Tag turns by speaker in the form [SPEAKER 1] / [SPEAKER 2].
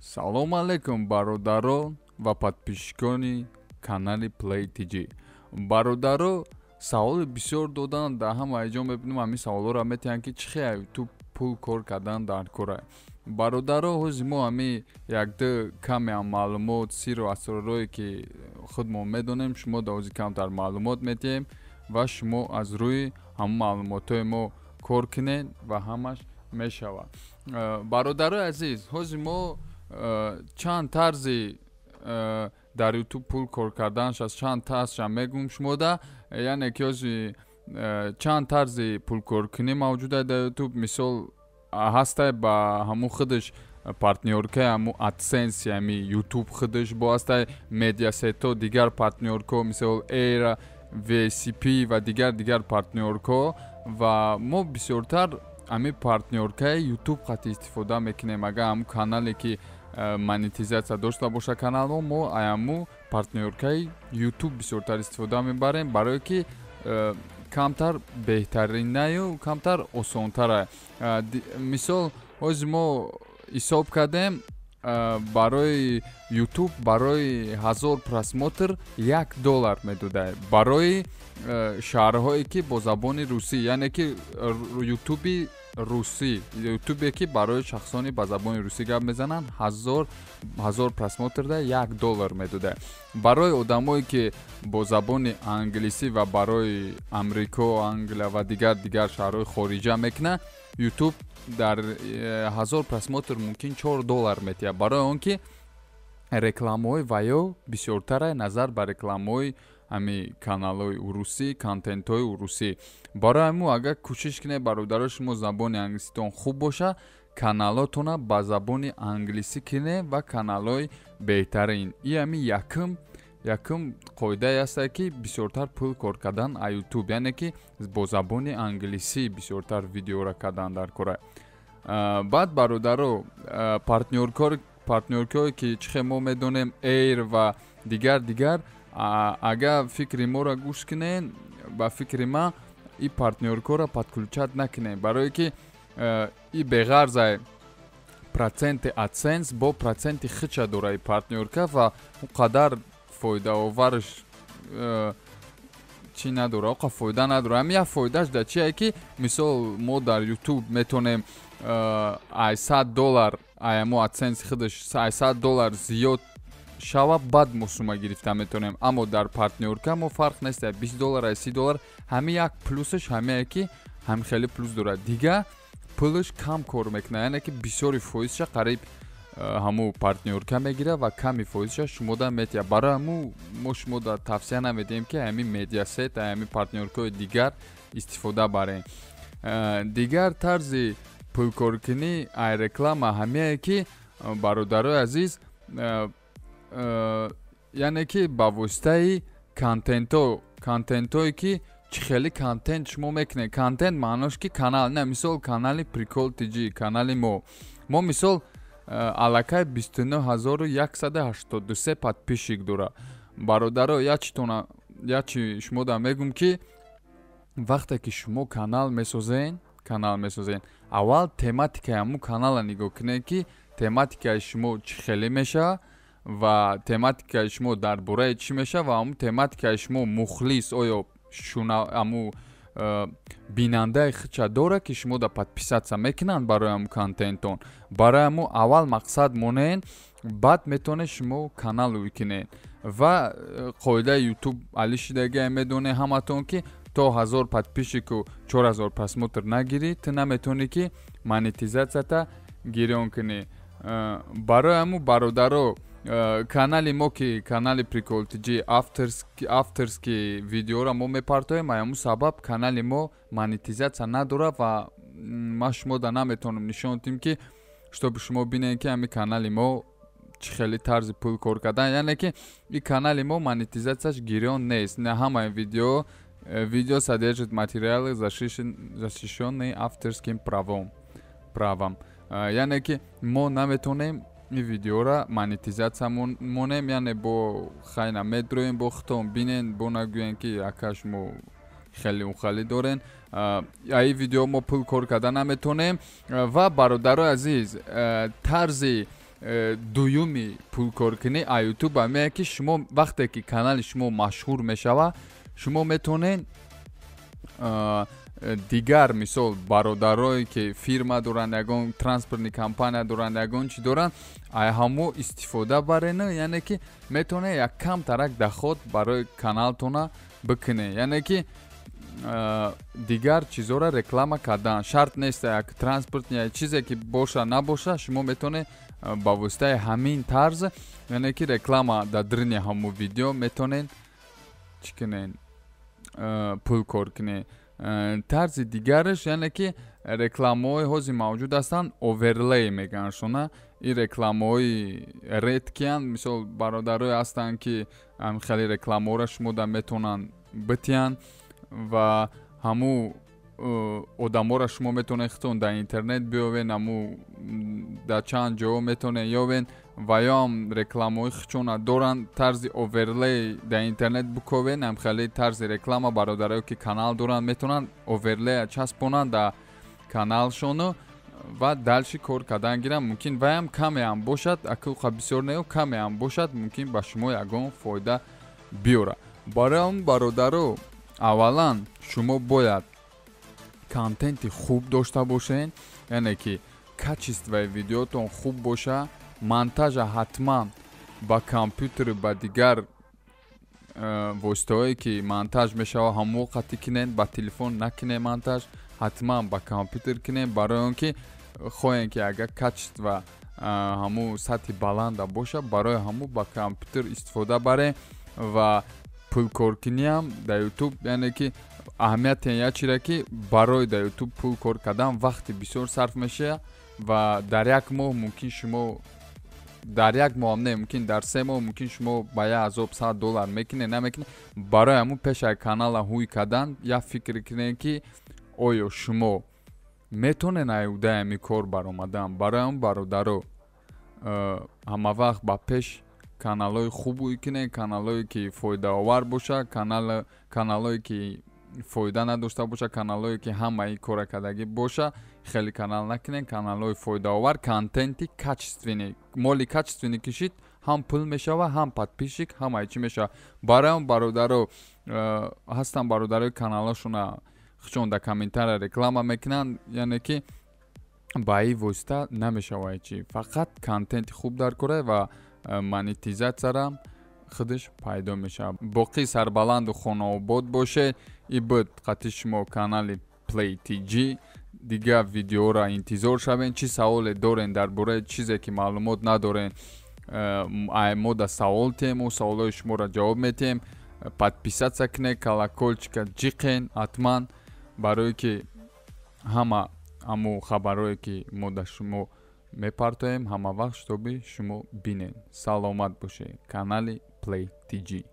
[SPEAKER 1] Салом алейкум, бародарон ва подписчикони канали Play TG. Бародаро, саволи бисёр додан, дар ҳама ҷо мебинем, ҳамин саволҳоро метиҳанд, ки чӣ хел ютуб пул кор кардан дар кора. Бародаро, ҳози мо ҳами якду камеам маълумот, сиру асророе, ки худмон медонем, шумо дар ҳози камтар маълумот метиҳем ва шумо аз рӯи ҳамон маълумотҳои мо кор кунед ва ҳамаш мешавад. Бародарои азиз, ҳози мо чанд тарзи дар ютуб пул кор карданаш аз чанд тарзша мегӯм шумода, яъне ки ҳози чанд тарзи пулкоркунӣ мавҷуда дар ютуб. Мисол, ҳастай ба ҳамун худаш партнёркаи ҳамун AdSense, ҳами ютуб худаш, бо ҳастай медиасето, дигар партнёрко, мисол Эра, VCP ва дигар дигар партнёрко. Ва мо бисёртар ҳамин партнёркаи ютуб қати истифода мекунем. Агар ҳамун канале ки монетизатсия дошта боша каналмо, мо ҳамун партнёркаи ютуб бисёртар истифода мебарем, барое ки камтар беҳтаринаю камтар осонтара. Мисол, ҳози мо ҳисоб кардем, барои ютуб барои 1000 просмотр 1 доллар медода, барои шаҳрҳое ки бо забони русӣ, яъне ки ютуби русӣ, ютубе ки барои шахсони ба забони русӣ гап мезананд, 1000 просмотрда 1 доллар медода. Барои одамое ки бо забони англисӣ ва барои Амрико, Англия ва дигар дигар шаҳрҳои хориҷа мекунад, ютуб дар 1000 просмотр мумкин 4 доллар метиҳад, барои он ки рекламаҳои ваё бисёртара назар ба рекламаҳои ҳами каналҳои урусӣ, контентҳои урусӣ. Барои ҳамин агар кӯшиш кунед, бародаро, шумо забони англиситон хуб боша, каналотона ба забони англисӣ кунед ва каналҳои беҳтарин. И ҳами якум қоидае ҳастае, ки бисёртар пул кор кардан а ютуб, яъне ки бо забони англисӣ бисёртар видеора кардан дар кора. Баъд, бародаро, партнёркое ки чӣ хел мо медонем, Эйр ва дигар дигар, агар фикри моро гӯш кунед, ба фикри ман, и партнёркоро подключать накунед, барое ки и беғарзай проценти AdSense бо проценти хича дора и партнёрка ва он қадар фоидаоварш чӣ надора, оқа фоида надора. Ҳами як фоидааш дар чие, ки мисол мо дар ютуб метонем ай 100 доллар, ай ҳамо AdSense худаш ай 100 доллар зиёд шава, баъд мо сума гирифта метавонем. Аммо дар партнёрка мо фарқ нест, 20 доллар ай 30 доллар. Ҳами як плюсаш ҳамее, ки ҳами хеле плюс дорад, дига пулаш кам кор мекунад, яъне ки бисёри фоизша қариб ҳаму партнёрка мегирад ва ками фоизша шумода метиҳад. Барои ҳаму мо шумода тавсия намедиҳем, ки ҳамин медиасет, ҳамин партнёркаҳои дигар истифода барем. Дигар тарзи пулкоркунӣ ай реклама ҳамее, ки, бародарои азиз, яъне ки ба воситаи контентҳо, контентҳое ки чӣ хеле контент шумо мекунед. Контент маънош ки канал не, мисол, канали Прикол TG, канали мо, мисол, аллакай 29 183 подписчик дорад. Бародаро, як чи шумода мегӯм, ки вақте ки шумо канал месозен, аввал тематикаи ҳамун канала нигоҳ кунед, ки тематикаи шумо чӣ хеле мешавад ва тематикаи шумо дар бораи чӣ мешавад ва ҳамун тематикаи шумо мухлис, оё ҳамун бинандаи худша дорад, ки шумо да подписаться мекунанд барои ҳамун контентон. Барои ҳамун аввал мақсад монед, баъд метавонед шумо канал ӯй кунед. Ва қоидаи ютуб али шидагия медонед ҳаматон, ки то 1000 подписчику 4000 просмотр нагирӣ, ту наметавонӣ, ки монетизатсията гирён кунӣ. Барои ҳамун, бародаро, канали мо, ки канали Прикол TG, авторский видеоро мо мепартоем, ҳамун сабаб канали мо монетизатсия надорад ва ман шумода наметавонам нишон диҳем, ки чтобы шумо бинед, ки ҳамин канали мо чӣ хеле тарзи пул кор кардан, яъне ки и канали мо монетизатсияш гирён нест. На ҳамаи видео видео содержит материалы, защищенные авторским правом, яъне ки мо наметавонем ин видеора монетизатсия монем, яъне бо хайна медроем, бо худтон бинен, бо нагӯем, ки ака, шумо хеле ухалӣ дорен, аи видео мо пул кор карда наметавонем. Ва, бародарои азиз, тарзи Дуюми пулкоркунӣ а Ютуб ҳамее, ки шумо вақте ки канали шумо машҳур мешава, шумо метавонед дигар, мисол, бародарое ки фирма доранд, ягон транспортный компания доранд, ягон чи доранд, ай ҳамо истифода барена, яъне ки метавонед як камтарак доход барои каналтона бикунед. Яъне ки дигар чизҳоро реклама кардан шарт нест, як транспорт, чизе ки боша набоша, шумо метавонед ба воситаи ҳамин тарз, яъне ки реклама дар дрини ҳамо видео, метавонед чӣ кунед, пул кор кунед. Тарзи дигараш, яъне ки рекламаҳои ҳозир мавҷуд ҳастанд, оверлей мегӯянд. Ин рекламаҳои редкий анд. Мисол, бародарое ҳастанд, ки хеле рекламаҳоро шумо да метавонанд битиҳанд ва ҳамун одаморо шумо метавонед худтон дар интернет биёвед, ҳамун дар чанд ҷоҳо метавонед ёвед ва ё ҳам рекламаҳои худшона доранд. Тарзи оверлей дар интернет биковед, ҳам хеле тарзи реклама. Бародарое ки канал доранд, метавонанд оверлея часпонанд дар каналшону ва дальше кор кардан гиранд. Мумкин ваям камеам бошад, акуқа бисёр нею, камеам бошад, мумкин ба шумо ягон фоида биёрад. Барои он, бародаро, аввалан шумо бояд контенти хуб дошта бошед, яъне ки качество и видеотон хуб боша, монтажа ҳатман ба компютери, ба дигар воситаҳое ки монтаж мешава, ҳамо қатӣ кунед, ба телефон накунед монтаж, ҳатман ба компютер кунед, барои он ки хоҳем ки агар качество ҳамун сатҳи баланда боша, барои ҳамун ба компютер истифода барем. Ва пулкоркуниам дар Ютуб, яъне ки аҳамияти як чире, ки барои дар Ютуб пул кор кардан вақти бисёр сарф мешавад ва дар як моҳ мумкин шумо, дар як моҳам не, мумкин дар 3 моҳ мумкин шумо ба як азоб 100 доллар мекунед, намекунед. Барои ҳамун пешаи канала ҳуй кардан як фикр кунед, ки оё шумо метавонед аюдаи ҳамин кор баромадан. Барои ҳамун, бародаро, ҳамавақт ба пеш каналҳои хуб ҳуй кунед, каналҳое ки фоидаовар боша, каналҳое ки фоида надошта боша, каналҳое ки ҳамаи кора кардагӣ боша, хеле канал накунед. Каналҳои фоидаовар, контенти качественный, моли качественный кишид, ҳам пул мешава, ҳам подписчик, ҳамаи чӣ мешава. Барои он, бародаро, ҳастанд бародарои каналҳошона худшон дар комментария реклама мекунанд, яъне ки ба ин восита намешава чӣ, фақат контенти хуб дар кора ва монетизатсияра худаш пайдо мешавад. Боқӣ сарбаланду хонаобод бошед. И буд қатъи шумо канали Play TG. Дигар видеоро интизор шавед. Чӣ саволе дорен, дар бораи чизе ки маълумот надорен, мо да савол тиҳем, мо саволҳои шуморо ҷавоб метиҳем. Подписаться кунед, колокольчик а ҷиқен ҳатман, барое ки ҳама ҳамун хабарҳое ки мо да шумо мепартоем, ҳама вақт, чтобы шумо бинед. Саломат бошед. Канали Play TG.